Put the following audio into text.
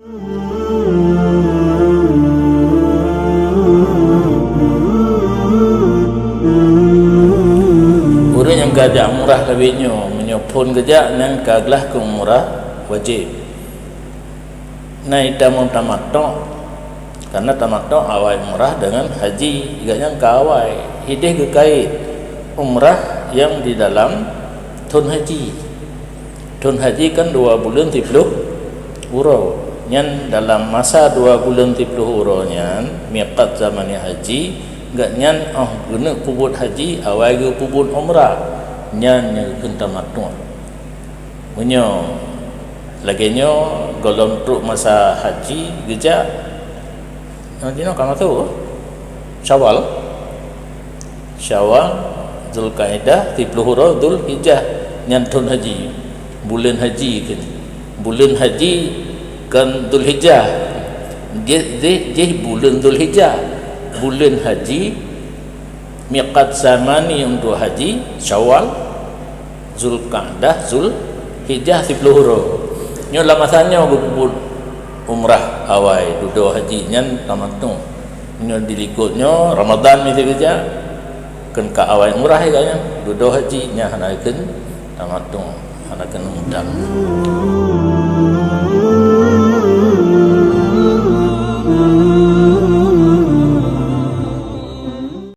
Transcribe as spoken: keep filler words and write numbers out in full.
Ureuëng nyang ka jak umrah lawét nyoe, meunyoe phon geujak, nyan ka glah keu umrah wajéb. Na itamong tamattu', karena tamattu' awai umrah deungon haji, gobnyan ka awai. Ideh geukait umrah nyang di dalam thon haji. Thon haji kan dua buleuen siploh uroe. Nyan dalam masa dua buleuen siploh uroe nyan, miqat zamani haji, gobnyan óh geuneuk peubuet haji, awai geupeubuet umrah. Nyan nyang kheun tamattu'. Meunyoe lagée nyoe gohlom trok masa haji geujak, nyoe jinoe ka masuk Syawal. Syawal, Zulkaidah, siploh uroe Zulhijjah, nyan thon haji. Buleuen haji kheun. Buleuen haji kon Zulhijjah. Jih, jih, jih buleuen Zulhijjah. Buleuen haji, miqat zamani untuk haji, Syawal, Zulqa'dah, Zulhijjah, siploh uroe. Nyoe lam masa nyoe geupeubuet umrah awai, dudoe haji, nyan tamattu'. Nyoe dilikot nyoe Ramadan miseue geujak, kheun ka awai umrah gobnyan, dudoe haji, nyan hana kheun tamattu', hana kheun mudam.